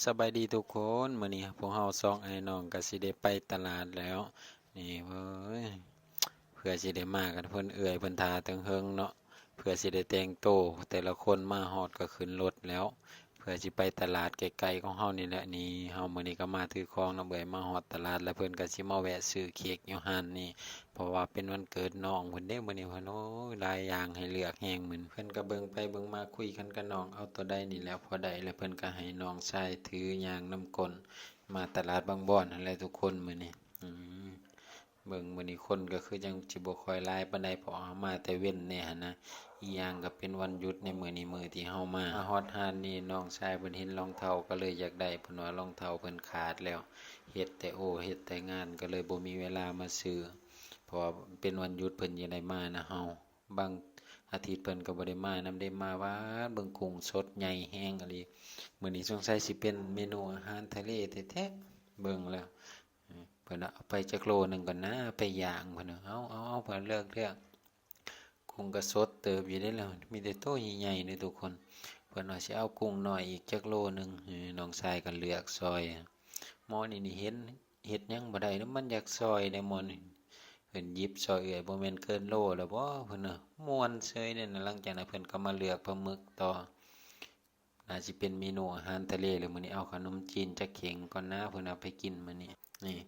ສະບາຍດີທຸກຄົນ, ມື້ນີ້ພວກເຮົາສອງອ້າຍນ້ອງກໍຊິໄດ້ໄປຕະຫຼາດແລ້ວ. ນີ້ເວີ້ຍ ເພື່ອຊິໄດ້ມາກັນ ເພິ່ນເອື້ອຍເພິ່ນຖ້າຕັ້ງເຫິງເນາະ, ເພື່ອຊິໄດ້ແຕ່ງໂຕ. ແຕ່ລະຄົນມາຮອດກໍຂຶ້ນລົດແລ້ວ ເພື່ອຊິໄປຕະຫຼາດໃກ້ໆຂອງເຮົານີ້ແຫຼະ. ນີ້ເຮົາ ມື້ນີ້ກໍມາຖືຂອງນຳເອື້ອຍ ມາຮອດຕະຫຼາດແລ້ວ ເພິ່ນກໍຊິມາແວະຊື້ເຄັກຢູ່ຮ້ານນີ້ ເພາະວ່າເປັນວັນເກີດນ້ອງເພິ່ນເດ້ມື້ນີ້. ເພິ່ນ ໂອ້ຍ ຫຼາຍຢ່າງໃຫ້ເລືອກແຮງມື້ນີ້. ເພິ່ນກໍເບິ່ງໄປເບິ່ງມາ ຄຸຍກັນກັບນ້ອງ ເອົາໂຕໃດນີ້ແຫຼະພໍໄດ້ ແລ້ວເພິ່ນກໍໃຫ້ນ້ອງຊາຍຖືຍ່າງນຳກົ້ນ ມາຕະຫຼາດບາງບອນຫັ້ນແຫຼະທຸກຄົນມື້ນີ້. ອືມ ເບິ່ງມື້ນີ້ຄົນກໍຄືຍັງຊິບໍ່ຄ່ອຍຫຼາຍປານໃດ ເພາະເຮົາມາແຕ່ເວັນແດ່ຫັ້ນນະ, ອີ່ຫຍັງກໍເປັນວັນຢຸດໃນມື້ນີ້ ມື້ທີ່ເຮົາມາ. ມາຮອດຮ້ານນີ້ ນ້ອງຊາຍເພິ່ນເຫັນລອງເທົ້າກໍເລີຍຢາກໄດ້, ເພິ່ນວ່າລອງເທົ້າເພິ່ນຂາດແລ້ວ ເຮັດແຕ່ໂອ້ເຮັດແຕ່ງານ ກໍເລີຍບໍ່ມີເວລາມາຊື້ ເພາະວ່າເປັນວັນຢຸດ ເພິ່ນຈຶ່ງໄດ້ມານະເຮົາ. ບາງອາທິດເພິ່ນກໍບໍ່ໄດ້ມານຳເດ້, ມາວາດເບິ່ງກຸ້ງສົດໃຫຍ່ແຮງອີ່ຫຼີ. ມື້ນີ້ສົງໄສຊິເປັນເມນູອາຫານທະເລແທ້ໆ ເບິ່ງແລ້ວ. ເພິ່ນວ່າ ເອົາໄປຈັກໂລໜຶ່ງກ່ອນນາ ໄປຍ່າງ ເພິ່ນວ່າ. ເອົາ ເອົາ ເອົາ ເພິ່ນເລືອກ ເລືອກ ກຸ້ງກໍສົດເຕີບຢູ່ເດ້ລະ ມີແຕ່ໂຕໃຫຍ່ໆເດ້ທຸກຄົນ. ເພິ່ນວ່າຊິເອົາກຸ້ງນ້ອຍອີກຈັກໂລໜຶ່ງ ເອີ ນ້ອງຊາຍກໍເລືອກຊ່ອຍ. ໝໍນີ້ນີ້ເຫັນເຮັດຫຍັງບໍ່ໄດ້ເນາະ ມັນຢາກຊ່ອຍເດ້ໝໍນີ້. ເພິ່ນຫຍິບຊ່ອຍເອື້ອຍ ບໍ່ແມ່ນເກີນໂລແລ້ວບໍ່ ເພິ່ນວ່າ. ມ່ວນເສີຍເດ້ນະ. ຫຼັງຈາກນັ້ນເພິ່ນກໍມາເລືອກປາໝຶກຕໍ່. ໜ້າຊິເປັນເມນູອາຫານທະເລແລ້ວມື້ນີ້. ເອົາຂະໜົມຈີນຈັກເຂ່ງກ່ອນນາ ເພິ່ນເອົາໄປກິນມື້ນີ້. ນີ້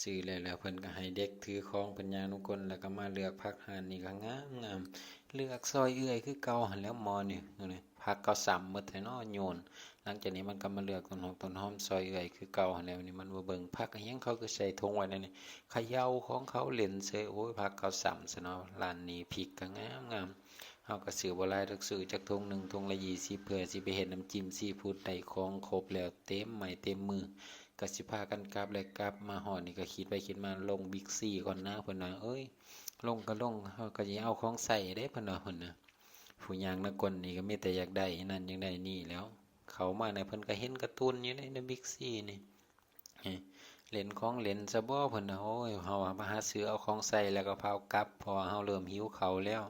ຊື້ແລ້ວ ແລ້ວເພິ່ນກໍໃຫ້ເດັກຖືຂອງເພິ່ນຍ່າງນຳກົ້ນ ແລ້ວກໍມາເລືອກຜັກ. ຮ້ານນີ້ກໍງາມໆ ເລືອກຊ່ອຍເອື້ອຍຄືເກົ່າຫັ້ນແຫຼະໝໍນີ້. ນີ້ ຜັກເຂົາຊ້ຳໝົດແທ້ເນາະ ໂຍນ. ຫຼັງຈາກນີ້ມັນກໍມາເລືອກຕົ້ນຫອມ ຕົ້ນຫອມຊ່ອຍເອື້ອຍຄືເກົ່າຫັ້ນແຫຼະ. ນີ້ມັນມາເບິ່ງຜັກອີ່ຫຍັງເຂົາຄືໃສ່ຖົງໄວ້ນັ້ນນີ້ ຂະເຍົາຂອງເຂົາເຫຼັ້ນເສີຍ. ໂອ້ຍ ຜັກເຂົາຊ້ຳຊະເນາະ. ຮ້ານນີ້ພິກກໍງາມໆ ເຮົາກໍຊື້ບໍ່ຫຼາຍດອກ ຊື້ຈັກຖົງໜຶ່ງ ຖົງລະຊາວ ເພື່ອຊິໄປເຮັດນ້ຳຈິ້ມຊີຟູດ. ໄດ້ຂອງຄົບແລ້ວ ເຕັມໄມ້ເຕັມມື ກໍຊິພາກັນກັບແລ້ວ. ກັບມາຮອດນີ້ກໍຄິດໄປຄິດມາ ລົງບິກຊີກ່ອນນາ ເພິ່ນວ່າ. ເອີຍ ລົງກໍລົງ ເຮົາກໍຊິເອົາຂອງໃຊ້ເດ້ ເພິ່ນວ່າ ເພິ່ນນະ. ຜູ້ຍ່າງນຳກົ້ນນີ້ກໍມີແຕ່ຢາກໄດ້ນັ້ນຢາກໄດ້ນີ້ແລ້ວ. ເຂົ້າມາໃນ ເພິ່ນກໍເຫັນກາຕູນຢູ່ໃນ ໃນບິກຊີນີ້ ເອີ ເຫຼັ້ນຂອງເຫຼັ້ນຊະບໍ ເພິ່ນນະ. ໂອ້ຍ ເຮົາວ່າມາຫາຊື້ເອົາຂອງໃຊ້ແລ້ວກໍພາກັບ ເພາະວ່າເຮົາເລີ່ມຫິວເຂົ້າແລ້ວ.